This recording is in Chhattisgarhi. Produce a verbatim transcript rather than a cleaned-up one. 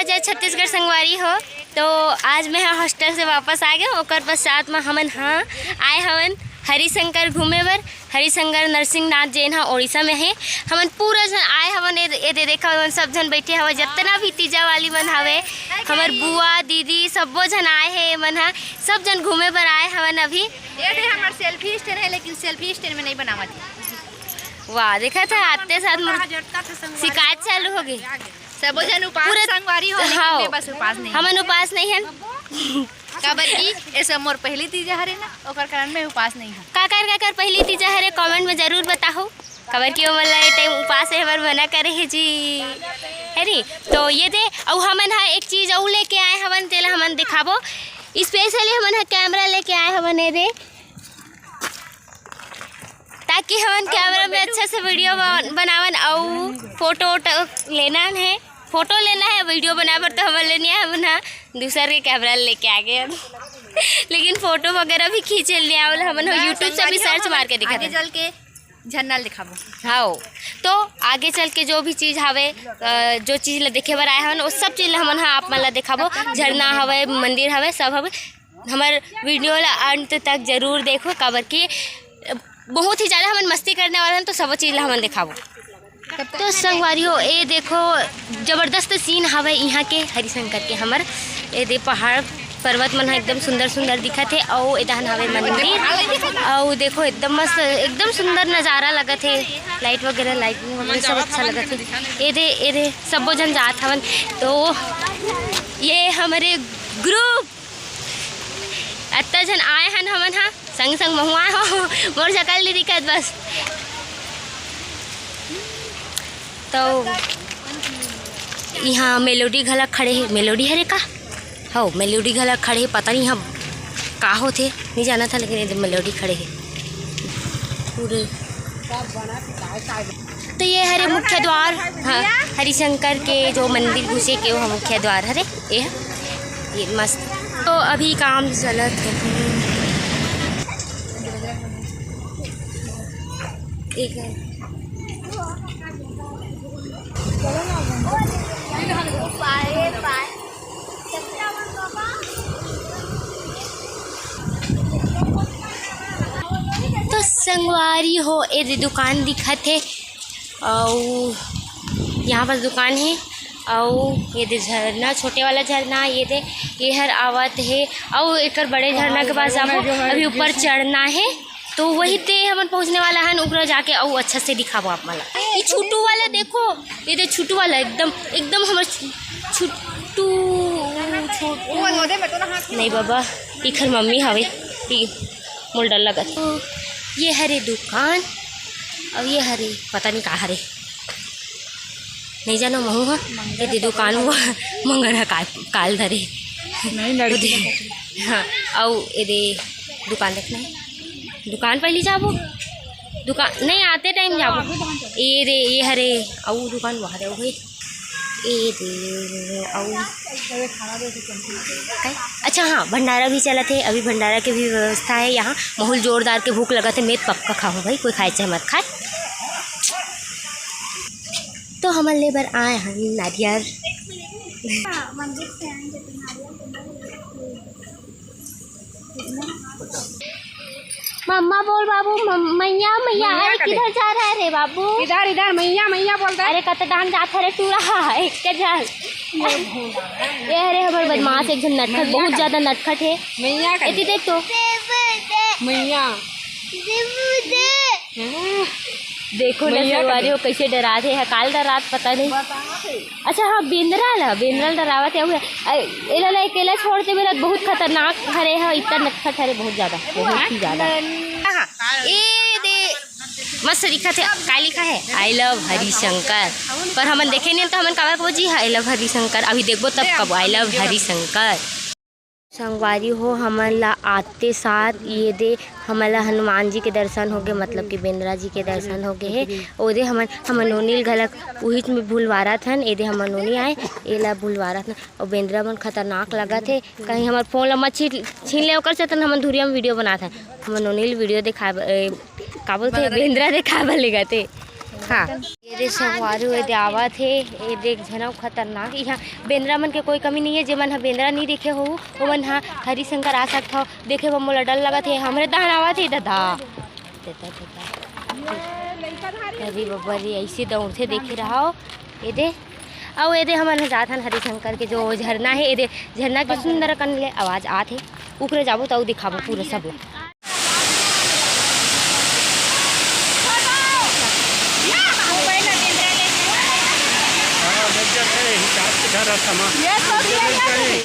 जय छत्तीसगढ़ संगवारी हो। तो आज मैं ह हॉस्टल से वापस आ गए, ओकर पश्चात में हमन ह आए हवन हरिशंकर घूमे बर। हरिशंकर नरसिंहनाथ, जेन ह ओडिशा में हे। हमन पूरा झन आए हवन, ए, ए दे देखा, हमन सब झन बैठे हवन, जितना भी तीजा वाली मन हवे, हमर बुआ, दीदी, सब्बो झन आए हे। मन ह सब झन घूमे बर आए हवन अभी। ये दे हमर सेल्फी स्टैंड है, लेकिन सेल्फी स्टैंड में नहीं बनावत है। वाह, देखा था, आते साथ मोर शिकायत चालू हो गई। सबो झन उपास पूरा संगवारी हो, लेकिन हाँ। मैं बस उपास नहीं। हमन उपास नहीं हन। काबर कि ये सब मोर पहली तीजा हरे ना, ओकर कारण मैं उपास नहीं हूँ। काकर काकर पहली तीजा हरे, कमेंट में जरूर बताओ, काबर कि ओमन ला ये टाइम उपास रहे बर मना करे हे जी, है नी? तो ये दे, अउ हमन ह एक चीज अउ लेके आए हवन, तेला हमन दिखाबो। स्पेशली हमन ह कैमरा लेके आए हवन, ये दे, ताकि हमन कैमरा में अच्छा से वीडियो बन-, बनावन अउ फोटो वोटो लेना है, फोटो लेना है, वीडियो बनाए बर तो हमन लेनी है, हमन ह दूसर के कैमरा लेके आ गए हन। लेकिन फोटो वगैरह भी खींचे ले आवल, हमन ह YouTube से भी सर्च मार के दिखा आगे दे। चल के झरना ल दिखाबो। हाँ, तो आगे चल के जो भी चीज हवे, अ, जो चीज ला देखे बर आए हवन, वो सब चीज ला हमन ह आप मन ला दिखाबो। झरना हवे, मंदिर हवे, सब हवे। हमर वीडियो ला अंत तक जरूर देखो, काबर कि बहुत ही ज्यादा हमन मस्ती करने वाला हन, तो सबो चीज ला हमन दिखाबो। तो संगवारी हो, ए देखो, जबरदस्त सीन हवे इहाँ के हरिशंकर के। हमर ए दे पहाड़ पर्वत मन ह एकदम सुंदर सुंदर दिखत हे, अउ ए दहन हवे मंदिर, अउ देखो एकदम मस्त, एकदम सुंदर नजारा लगत हे। लाइट वगैरह, लाइटिंग वगैरह सब अच्छा लगत हे। ए दे, ए दे, सब्बो झन जात हवन। तो ये हमरे ग्रुप अत्ता झन आए हन हमन हा, संग संग महू आए हो, मोर शकल नइ दिखत बस। तो इहाँ मेलोडी घला खड़े हे, मेलोडी हरे का? हौ, मेलोडी घला खड़े हे, पता नहीं इहाँ का होथे, नहीं जाना था, लेकिन ये मेलोडी खड़े हे पूरे। तो ये हरे मुख्य द्वार, हाँ, हरिशंकर के जो मंदिर घुसे के वो मुख्य द्वार हरे, ये ह, ये मस्त। तो अभी काम चलत हे। एक तो संगवारी हो, ए दे दुकान दिखत हे, अउ यहाँ पास दुकान हे, अउ ये दे झरना, छोटे वाला झरना, ये दे, ये हर आवत हे, अउ एकर बड़े झरना के पास जाबो, अभी ऊपर चढ़ना हे। तो वही ते हमन पहुँचने वाला हन, ओकरा जाके अउ अच्छा से दिखाबो आप मन ला। ये छोटू वाला देखो, ये दे छोटू वाला एकदम, एकदम हमर छु-, छोटू, छोटू। नहीं बाबा, इखर मम्मी हवे, ई मोल डर लगत। तो ये हरे दुकान, अउ ये हरे पता नहीं का हरे। नहीं जानो महू हा, ये दे दुकान हुआ, मंगर हा काल, काल धरे। नहीं, लड़की दे, हाँ, अउ ये दे दुकान देखना है, दुकान पहली जाबो, दुकान नहीं आते टाइम जाबो। ये दे, ये हरे, अउ दुकान वहाँ दे, वही। ये दे, अउ अच्छा हाँ, भंडारा भी चलत हे, अभी भंडारा के भी व्यवस्था है यहाँ। माहौल जोरदार के भूख लगत हे, मैं पक्का खाहूँ भाई, कोई खाए चाहे मत खाए। तो हमन ले बर आए हन नारियर। मम्मा बोल बाबू, मम-, मैया, मैया, मैया अरे का किधर जा रहा है रे बाबू? इधर, इधर, मैया, मैया बोल दे। अरे कत डांग जात हरे टूरा, एक के जान। ये अरे हमर बदमाश एक झन नटखट, बहुत ज्यादा नटखट है। मैया का एती देख तो। मैया। हाँ। देखो ना मैया का संगवारी हो, कैसे डरात हे, काल डरात पता नहीं। अच्छा हाँ, बेंदरा ला, बेंदरा ला डरावत हे, उहे, अ, एला ला अकेला छोड़ देबे ला, बहुत खतरनाक हरे ह, इतना नटखट हरे, बहुत ज्यादा, बहुत ही ज्यादा। हाँ, ए दे, मस्त दिखत हे, का लिखा है? I love Harishankar. पर हमन देखे नहीं तो हमन काबर कबो जी, I love हरिशंकर, अभी देखबो तब कबो, I love हरिशंकर। संगवारी हो, हमन ला आते साथ ये दे, हमन ला हनुमान जी के दर्शन होगे, मतलब कि बेंदरा जी के दर्शन होगे हे। ओदे हमन, हमन नोनी ल घलक उहिच में भुलवारत हन, एदे हमन नोनी आए, एला भुलवारत हन। अउ बेंदरा मन खतरनाक लगत हे, कहीं हमर फोन ला मत छीन, छीन ले ओकर से, तन हमन धुरिया में वीडियो बनात हन। हमन नोनी ल वीडियो देखाए ब-, ए, का बोलथे, बेंदरा देखाए बर ले गथे। हाँ। ए दे संगवारी हो, ए दे आवत हे, ए दे एक झन अउ खतरनाक। इहाँ बेंदरा मन के कोई कमी नहीं है, जेमन ह बेंदरा नहीं देखे हो, ओमन ह हरिशंकर आ सकत हो। देखे बर मोला डर लगत हे, हमरे तहन आवत हे दादा। देता, देता। अरे बब्बा रे, ऐसे दौड़थे देखे रहो। ए दे, अउ ए दे हमन ह जात हन हरिशंकर के जो झरना हे, ए दे झरना के सुंदर कन ले आवाज आत हे। उकरे जाबो त अउ दिखाबो पूरा सब ला।